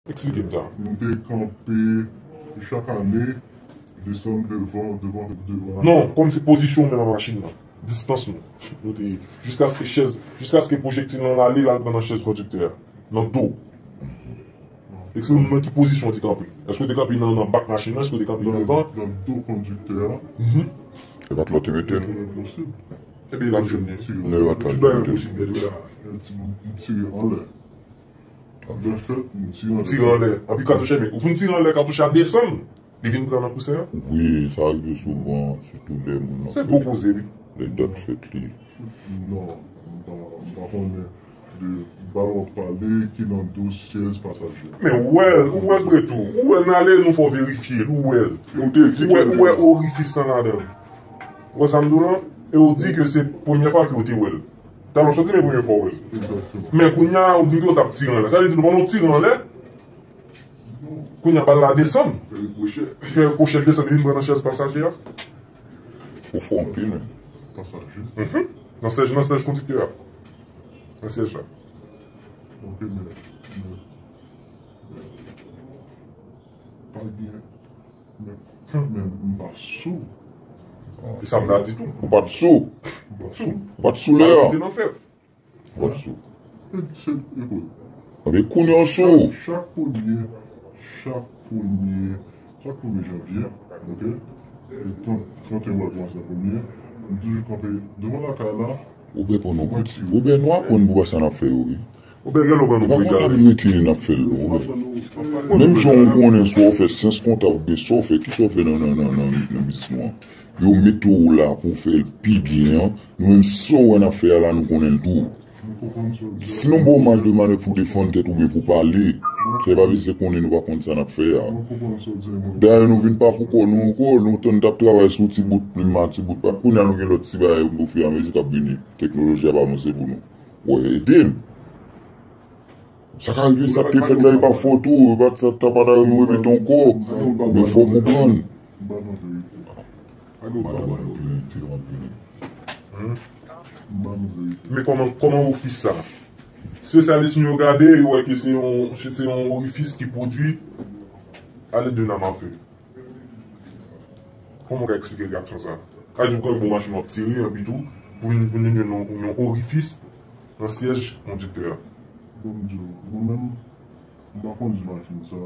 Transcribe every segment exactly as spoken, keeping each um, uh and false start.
Eksplike m sa. Nou te kanpe chak ane, desann devan, devan, devan. Non, kòmsi pozisyon w men nan machin nan. Distans nou. Nou te, jiskaske chèz, jiskaske pwojektil lan ale, l al pran nan chèz kondiktè a. Nan do. Eksplike m nan ki pozisyon w te kanpe. Èske w te kanpe nan, nan bak machin nan, èske w te kanpe devan? Nan do kondiktè a. Mhm. E pa t lòt te mete l. Lè posib. Ebyen, l ap jwenn li. Tire. Lè yo pa t al Tout bagay mete l. Posib, men la. M tire anlè. Lè fèt, m tire anlè. Tire anlè. Anpi katouch, ebyen, ou fin tire anlè, katouch la desann. Li vin pran nan kousen an. Wi, sa rive souvan, sitou lè moun nan Se gwo koze, wi. Lè dat fèt li. Non, m pa, m pa konnen de bal w ap pale ki nan do chèz pasaje. Men ou wè l, ou wè l Bretou. Ou wè l, n ale, nou fè w verifye l, ou wè l. Ou te di Ou wè, ou wè orifis lan ladan l. Ou wè sa m di w lan? E ou di ke se premye fwa ke ou te wè l. Talè w sot di men premye fwa w wè l. Egzakteman. Men kounye a, ou di m ke w t ap tire anlè. Sa vle di nou pandan w tire anlè, kounye a bal la desann. Fè rikwochè. Fè rikwochè l desann, li vin pran nan chèz pasaje a. Ou fò anpil, men. Pasaje. Mhm. Nan sèj, nan sèj kondiktè a. Nan sèj la. Ok, men, men, men, pa gen, men, men m pa sou. E sa m ta di tou. Ou pa t sou. M pa sou. Ou pa t sou lè a. Te nan fèt. Ou pa t sou. E, se, ekout, Anben kounye a w sou. Chak premye, chak premye, chak premye janvye, ok? E trant, trant et un mwa kòmanse nan premye, m toujou kanpe devan lakay la. Ou byen pran nou piti. Ou byen nou aprann pou sa n ap fè yo, wi. Ou byen gen lou ban E pa nou konsa nou retire n ap fè l, non, ou byen. Menm jan ou konnen swa w fè syans kontab oubyen sa w fè, kisa w fè nan, nan, nan, nan, nan biznis nou an. Yo mete w la pou w fè l pi byen an. Nou menm sa w wè n ap fè a la, nou konnen l tou. Si nou ba w maj de manèv pou w defann tèt ou oubyen pou w pale, se pa vle di konnen nou pa konn sa n ap fè a. Dayè nou vin pa pou kò nou ankò, lontan n t ap travay sou ti bout plim a, ti bout pa. Kounye a nou gen lòt ti bagay ofiramezi k ap vini. Teknoloji ap avanse pou nou. Wè, ede n. Sa ka rive, sa k te fèt la, e pa fòt ou, e pa sa ta pa ta nou repete ankò. Men fò w konprann. Ban nou verite. Ban nou verite. Ban nou verite. Men kòman, kòman ofis sa? Espesyalis nou yo gade, yo wè ke se yon, se yon orifis ki pwodui a lèd de nam a fe. Kòman w ka eksplike reyaksyon sa? Sa vle di w konn bon machin w ap tire, anpi tou, pou vin, pou vin jwenn yon, yon orifis nan syèj kondiktè a. Bon, m di w, mwen menm, m pa konnen machin sa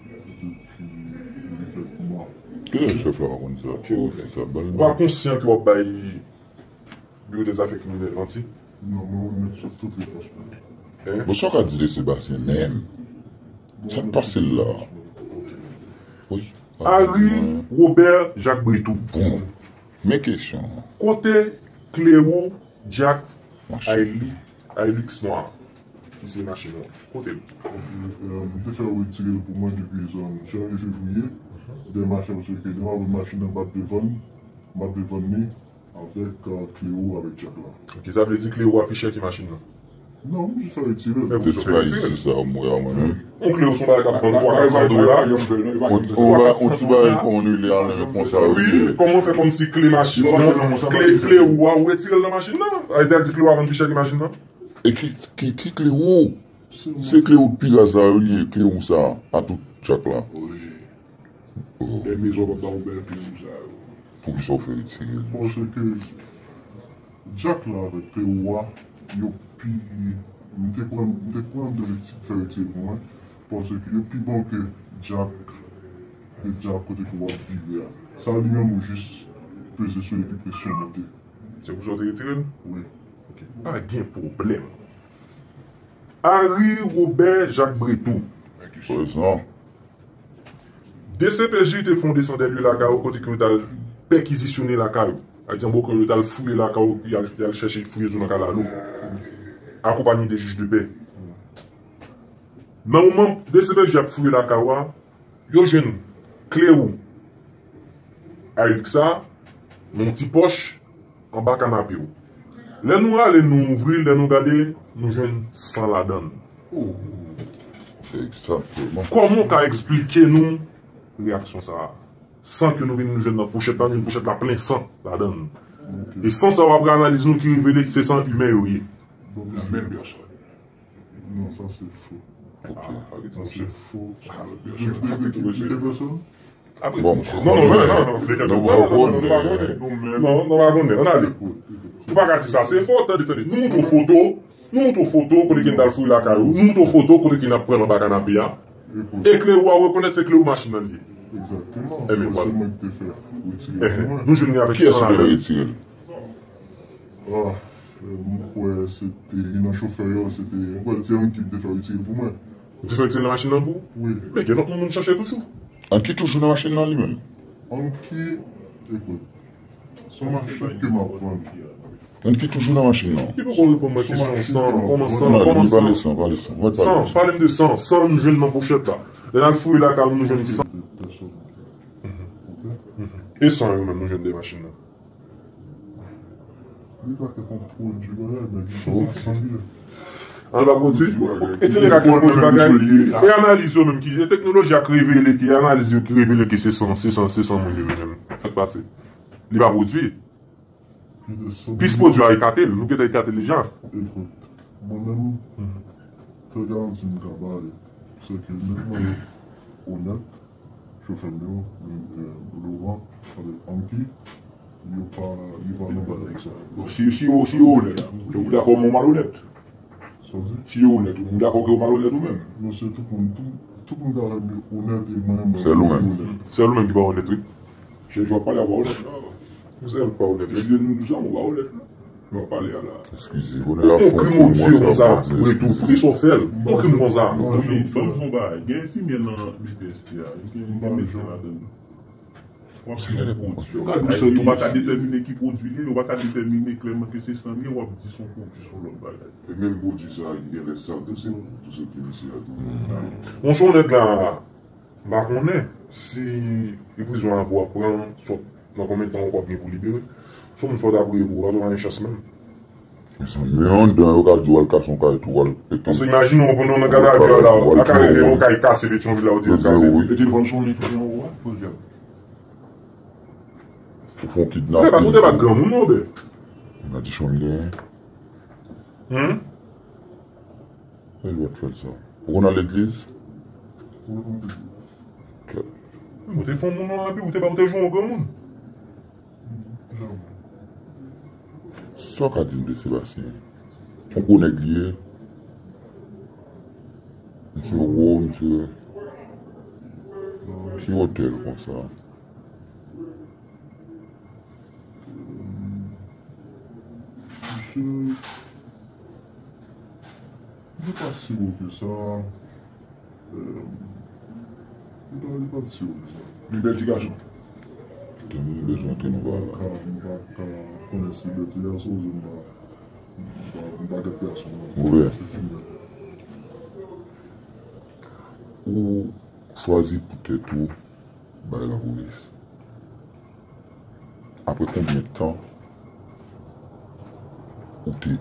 depi li fèt pou mwen. Kilè chèf la pa konn sa? Ki ofis sa? Ban l Ou pa konsyan ke w ap bay Bureau des Affaires Criminelles manti? Non, mwen remèt sou tout repons mwen. Bon, sa w ka di de Sebastien menm? Sa k pase l la? Wi. Harry Robert Jacques Bretou. Bon. Men kesyon an. Kote Cléo Jack Machin. Aili- Hilux Noir? Ki se machin ou an. Kote l? Euh, m te fè yo retire l pou mwen depi zòn janvye fevriye. Dèyè machin, paske dèyè m ap wè machin nan m ap devann, m ap devann li avèk euh, Cléo, avèk Jack la. Ok, sa vle di Cléo a pi chè ke machin nan. Non, m jis fè retire l. Men Se ti bagay isi sa, mwen, a mwen menm. Yon Cléo sou bagay k ap vann twa kat san dola. On, on, on ti bagay kòm nou li an konsa, Wi, wi. Kòman w fè kòmsi kle machin nan, kle, kle ou a, ou retire l nan machin nan? Sa vle di Cléo a vann pi chè ke machin nan? E ki, ki, ki kle ou? Se kle ou pi raz la, yo li ye, kle ou sa, a tout Jack la. Wi. Dènye zò papa ou bèl kle ou sa yo. Poukisa w fè retire l? Paske Jack la avèk Cléo a, yo pi. M te pran, m te pran de reti- fè retire pou mwen. Paske yo pi bon ke Jack, ke Jack kote ke w ap vire a. Sa li menm ou jis peze sou li epi presyon monte. Se pou sa w te retire l? Wi. Ok. Pa gen pwoblèm. Harry Robert Jacques Bretou. Prezan. D C P J te fè yon desann dèlye lakay ou kote ke yo t al pèkizisyone lakay ou. Sa vle di an bon kreyòl yo t al fouye lakay ou, y al, y al chèche fouye zo nan kalalou. Akonpanye de jij de pè. Nan moman D C P J ap fouye lakay ou a, yo jwenn kle ou Hilux sa, nan yon ti pòch, anba kanape w. Lè nou rale, nou ouvri l, lè nou gade, nou jwenn san ladan l. Egzakteman. Kòman w ka eksplike nou reyaksyon sa a? San ke nou vin nou jwenn nan pòchèt la, nou jwenn pòchèt la plen san ladan l. E san sa w apre analiz nou ki revele se san imen yo ye. La menm pèsòn. Non, sa se fo. Ok. Ah, ok, monchè. Fo. Ah, de, de, de, de, de pèsòn? Apre tou, monchè. Non, non, non, non, non, non, non, non, non, non, non, non, non, non, non, non, pa konnen. Ann ale. Ou pa ka di sa, se fo, tande, tande. Nou montre w foto, nou montre w foto, kote ke n t al fouye lakay ou, nou montre w foto, kote ke n ap pran anba kanape a. E kle ou a rekonèt se kle ou machin nan li ye. Egzakteman. Ebyen, vwala. Se mwen ki te fè retire l pou mwen. Nou jwenn li avèk san dola. Kiyès ki te fè retire l? Ah, euh, m kwè se te youn nan chofè yo, se te, m kwè se te Anki ki te fè retire l pou mwen. Ou te fè retire l nan machin nan pou ou? Wi. Men gen lòt moun moun chache toujou. Anki toujou nan machin nan li menm? Anki, ekout, se yon machin ke m ap vann. Anki toujou nan machin nan. Li poko reponn mwen kesyon san, kòman san, kòman san? Non, li pale san, pale san. Mwen pale san, pale m de san, san nou jwenn nan pochèt la. Lè n al fouye lakay nou, nou jwenn san. E san yo menm nou jwenn de machin nan. Li ka fè kon pwodui bagay, men li pa sanble. An ba pwodui? Etone ka gen pwodui bagay. E analiz yo menm ki, e teknoloji a k revele ke, analiz yo ki revele ke se san, se san, se san moun yo menm. Sa k pase? Li pa pwodui. Plis pwodui a ekate l, nou gentan ekate l deja. Ekout, mwen menm, sèl garanti m ka bay, se ke nèg mwen yo onèt, chofè m yo, euh, Laurent avèk Anki, yo pa, yo pa nan bagay sa. Bon, si, si yo, si yo onèt, ou dakò mwen malonèt? Sa w di? Si yo onèt, ou dakò ke yo malonèt ou menm? Non, se tout moun, tout, tout moun ka wè m onèt e mwen menm, mwen onèt. Sèl ou menm ki pa onèt, wi. Se jwè pale a pa onèt, non. Sèl pa onèt. Mesye, nou tou sa, nou pa onèt, non. Nou ap pale a la. Eskize, bonè a fon krim odye konsa, pou retou, pou reso fè l. Yon krim konsa. Fò m fè yon bagay. Gen enfimyè nan B P S T a, gen, gen medsen ladan l. W ap di yon pwodui. Yo pa ka detèmine ki pwodui li ye, yo pa ka detèmine klèman ke se san li ye, w ap di se yon pwodui, se yon lòt bagay. E menm pwodui sa a ki gen lè sal tou, se tou se ki mesye a tou. Monchè, yon nèg la, m pa konnen si e prizon an pou w ap pran, sòt nan konbyen tan w ap gen pou libere. Se yon moun fò w ta priye pou ou, paske w pa gen chans menm. Mezanmi, anndan yo ka di w al kase yon kay tou, w al pete. Paske imajine w, pandan w nan gadavi a la, w ka rive yon kay kase Petyonvil la, w di yo kase. E telefòn sonnen tou nan ou a, podyab. Ou fè yon kidnaping. Ou te bat, ou te bat granmoun, non, bè? Nan di chan li genyen. Hmm? E lòt fè l sa. Ou konn al legliz? Kèt. Ou te fè yon moun anpi, ou te ba, ou te jwe yon granmoun. Sa w ka di m de Sebastien? Yon gwo nèg li ye. Misye gwo, misye. Ki wotè l konsa? Misye, li pa si wo ke sa. Euh, li pa, li pa si wo ke sa. Li bèl ti gason. Li bezwen antre nan bagay la. Ka, m pa ka konnen si bèl ti gason, m pa, m pa, m pa gad gason, non. Ouvè. Se fimèl. Ou chwazi pou tèt ou bay lapolis. Apre konbyen tan ou te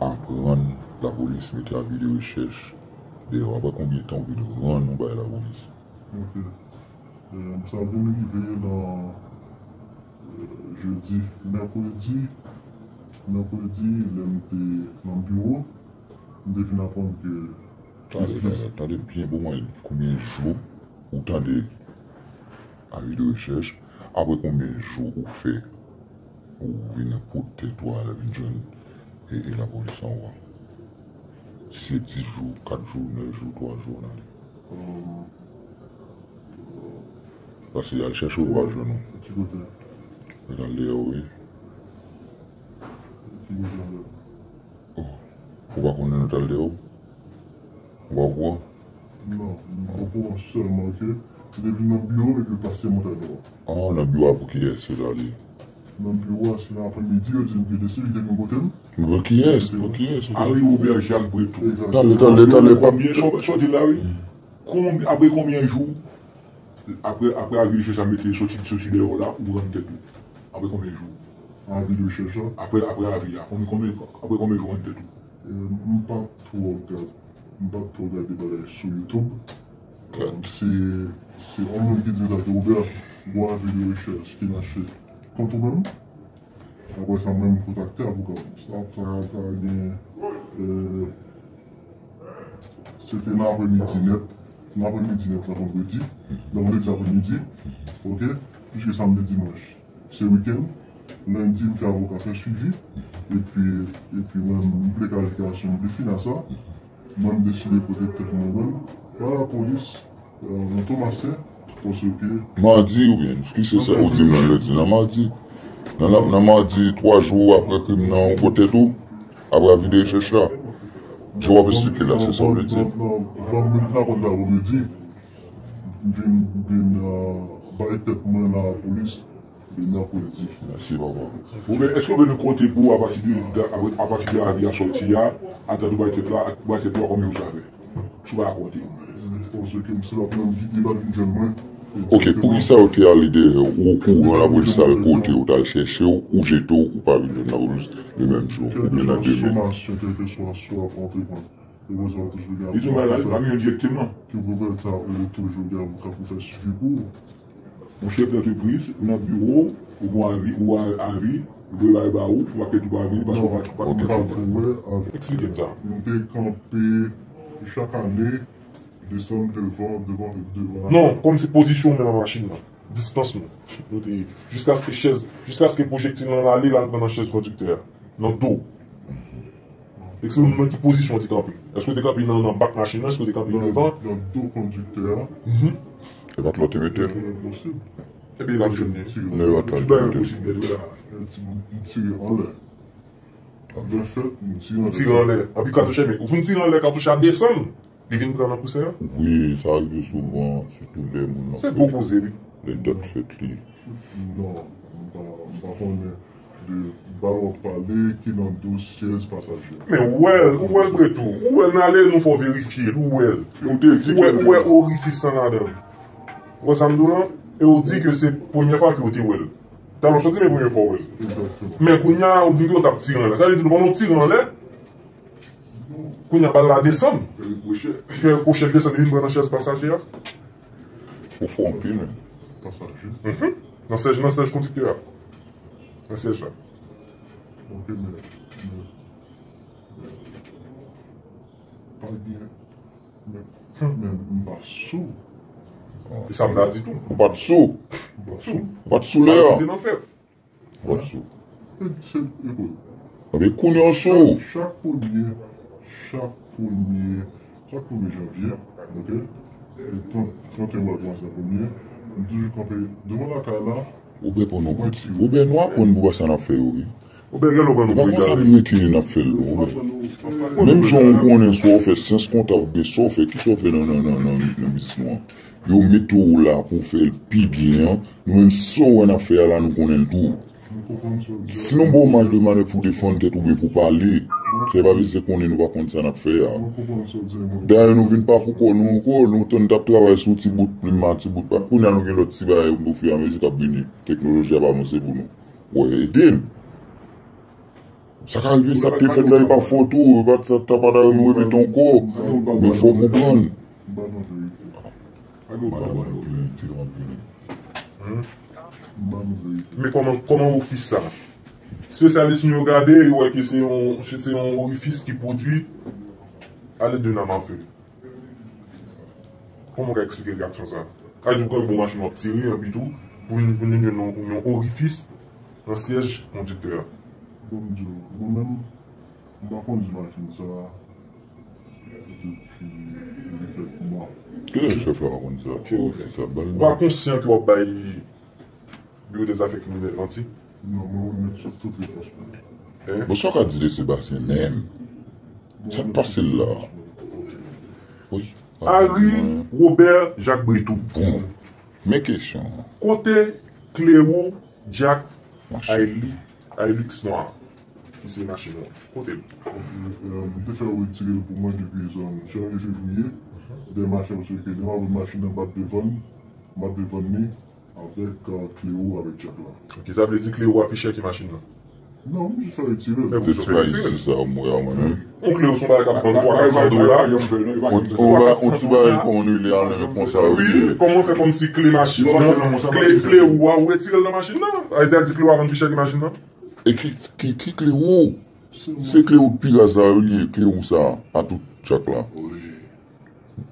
aprann lapolis mete avi de rechèch dèyè w? Apre konbyen tan ou vin rann ou bay lapolis? Ok. Euh, sa vin rive nan, euh, jedi, mèkredi, mèkredi, lè m te nan biwo, m te vin aprann ke... Tande, tande, tande byen pou mwen. Konbyen jou ou tande avi de rechèch? Apre konbyen jou ou fè ou vin pot tèt ou al vin jwenn e, e lapolis anwo a? Si se dis jou, kat jou, nèf jou, twa jou, ann ale. Paske y al chèche w, ou pa jwenn ou. Ki kote? Yo t al dèyè w, wi. Ki kote anlè? Oh. Ou pa konnen yo t al dèyè w? Ou pa okouran? Non, m okouran sèlman ke m te vin nan biwo epi yo pase Montay Nò. Oh, nan biwo a pou kiyès yo t ale? Nan biwo a, se nan aprèmidi, yo di m ke de sekirite vin kote m. Pou kiyès? Pou kiyès? Henri Robert Jean Breton. Egzakteman. Tande, tande, tande, pa... Konbyen sa w, sa w di la, wi? Konbyen, apre konbyen jou? Apre, apre avi de rechèch la mete soti, soti dèyè w la, ou rann tèt ou. Apre konbyen jou? Avi de rechèch la? Apre, apre avi a. Konbyen, konbyen, apre konbyen jou rann tèt ou? E, m pa twò gad, m pa twò gade bagay sou YouTube. Se, se yon moun ki di m sa, ke Robert, gon avi de rechèch ki mache kont ou menm. Apre sa, mwen, m kontakte avoka m. Sa, sa, sa gen, euh, Se te nan aprèmidi nèt, nan aprèmidi nèt nan vandredi, nan vandredi aprèmidi, oke, piske samdi dimanch se wikenn, lendi m fè avoka fè swivi, epi, epi mwen, m vle klarifikasyon, m vle fin a sa, mwen m deside pote tèt mwen ban lapolis, euh, nan Tomasen, paske Madi oubyen, ki se sa ou di m nan lendi, nan madi, nan, nan, nan madi, twa jou apre krim nan, ou pote tou, apre avi de rechèch la. Jan w ap esplike la, se sa w vle di. Non, non, non, m vin aprann sa vandredi. M vin, m vin, euh, bay tèt mwen nan lapolis le mèkredi. Mèsi, papa. Oubyen, èske w vle nou konte pou w apati de, apati de avi a sòti a, ata nou bay tèt la, bay tèt la konbyen ou sa fè? Si w pa konte. Paske m se pa menm ki te pa vin jwenn mwen. Ok, poukisa yo te ale dèyè w okouran apre sa l pote w t al chèche w, ou jete w, ou pa vin jwenn lapolis le menm jou, oubyen nan demen? Kèlkeswa somasyon, kèlkeswa swa k w ap antre pran. Li di w bay la, li pa gen direkteman. Ki w pral sa, ou toujou gen avoka pou fè swivi pou ou. Yon chèf dantrepriz, ou nan biwo, ou gon avi, ou a avi, ou voye bay ba ou, fò pa kèt ou pa vini, paske ou pa, ou pa konn. Eksplike m sa. M te kanpe chak ane, desann devan, devan, devan. Non, kòmsi pozisyon w menm nan machin nan. Distans nou. Nou te, jiskaske chèz, jiskaske pwojektil lan ale, l al pran nan chèz kondiktè a. Nan do. Eksplike m nan ki pozisyon w te kanpe. Èske w te kanpe nan, nan bak machin nan? Èske w te kanpe devan? Nan do kondiktè a. Mhm. E pa t lòt te mete l? Enposib. Ebyen, l ap jwenn li. Lè yo atann. Tout bagay enposib, men la. M tire anlè. Lè fèt, m tire anlè. Tire anlè. Anpi katouch, ebyen, ou fin tire anlè, katouch la desann. Li vin pran nan kousen an? Wi, sa rive souvan, sitou lè moun nan fè. Se gwo koze, wi. Lè dat fèt li. Non, m pa, m pa konnen de bal w ap pale ki nan do syèz pasaje. Men ou wè l, ou wè l Bretou. Ou wè l nan ale, nou fè w verifye l, ou wè l. Ou te di ke ou wè orifis lan ladan l. Ou wè sa m di w lan? E ou di ke se premye fwa ke ou te wè l. Talè w sot di men premye fwa w wè l. Egzakteman. Men kounye a, ou di m ke w t ap tire anlè. Sa vle di nou pandan w tire anlè, kounye a bal la desann. Fè rikwochè. Fè rikwochè l desann, li vin pran nan chèz pasaje a. Ou fò anpil, men. Pasaje. Mhm. Nan syèj, nan syèj kondiktè a. Nan syèj la. Ok, men, men, men, pa gen, men, men, m pa sou. E sa m ta di tou. Ou pa t sou? M pa sou. Ou pa t sou lè a? Ou pa t sou. Wòsou. E, se, ekout. Anben, kounye a w sou. Chak, chak premye, chak premye, chak premye janvye, ok? E trant, trant et un mwa kòmanse nan premye, m toujou kanpe devan lakay la. Oubyen pou nou piti. Oubyen nou aprann pou sa n ap fè yo, wi. Oubyen gen lè w pran nou pou egare. E pa konsa nou rete n ap fè l, non, oubyen. Menm jan w konnen, swa w fè syans kontab, oubyen sa w fè, kisa w fè nan, nan, nan, nan, nan biznis nou an. Yo mete w la pou w fè l pi byen an. Nou menm, sa w wè n ap fè a la, nou konnen l tou. Si nou ba w maj de manèv pou w defann tèt ou oubyen pou w pale, se pa vle di konnen nou pa konn sa n ap fè a. Dayè, nou vin pa pou kò nou ankò, nou tann t ap travay sou ti bout plim a, ti bout pa. Kounye a, nou gen lòt ti bagay ofiyamezi k ap vini. Teknoloji ap avanse pou nou. Wè, ede n. Sa ka rive, sa k te fèt la, e pa fòt ou, e pa sa, ta pa ta nou remèt ankò. Men fò w konprann. Hmm? Men kòman, kòman ofis sa? Espesyalis nou yo gade, yo wè ke se yon, se yon orifis ki pwodui alèd de nam a fe. Kòman w ka eksplike reyaksyon sa? Sa vle di w kanpe bò machin w ap tire, anpi tou, pou vin, pou vin jwenn yon, yon orifis nan syèj kondiktè a. Bon, m di w, mwen menm, m pa kondui machin sa depi, depi kèk mwa. Kilè chèf la pa kondui sa? Orifis la, bal. Ou pa konsyan ke w ap bay Biwo dè Zafè Kriminèl manti? Non, mwen remèt sou tout repons mwen. Hein? Bon, sa w ka di de Sebastien menm? Sa k pase l la? Wi. Harry Robert Jacques Bretou. Bon. Men kesyon an. Kote Cléo Jack Hilux nwa, ki se machin ou an? Kote l? Euh, m te fè yo retire l pou mwen depi zòn janvye, fevriye. Dèyè machin, paske demen apre machin nan bat devan, bat devan li. Avèk, euh, Cléo, avèk Jack la. Ok, sa vle di Cléo a pi chè ke machin nan? Non, m jis fè retire l. Men poukisa w fè retire l? Yon Cléo se yon bagay k ap vann twa kat san dola. On ti bagay kòm nou li a nan konsa, wi. Wi, kòman w fè kòmsi kle machin nan, kle, Cléo a, ou retire l nan machin nan? Sa vle di Cléo a vann pi chè ke machin nan? E ki, ki, ki Cléo? Se Cléo pi raz la, wi, li ye, Cléo sa, a tout Jack la. Wi.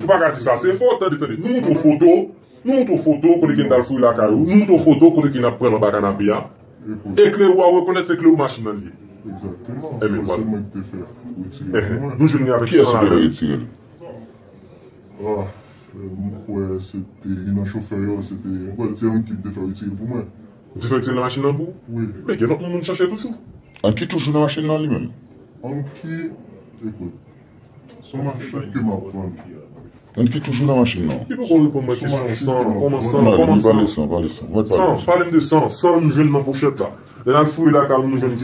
Ou pa ka di sa se fo, tande, tande. Nou montre w foto, nou montre w foto kote ke n t al fouye lakay ou, nou montre w foto kote ke n ap pran l anba kanape a. E kle ou a, ou rekonèt se kle ou machin nan li ye. Ebyen, vwala. Nou jwenn li avèk san ladan l. Ah, euh, m kwè se te youn nan chofè yo, se te yon ti ki te fè retire l pou mwen. Ou te fè retire l nan machin nan pou ou? Wi. Men gen lòt moun moun chache toujou. Anki toujou nan machin nan li menm? Anki, ekout, se yon machin ke m ap vann. Anki toujou nan machin nan? Li poko reponn mwen kesyon san, kòman san, kòman san? San, pale m de san, san nou jwenn nan pochèt la. Lè n al fouye lakay nou, nou jwenn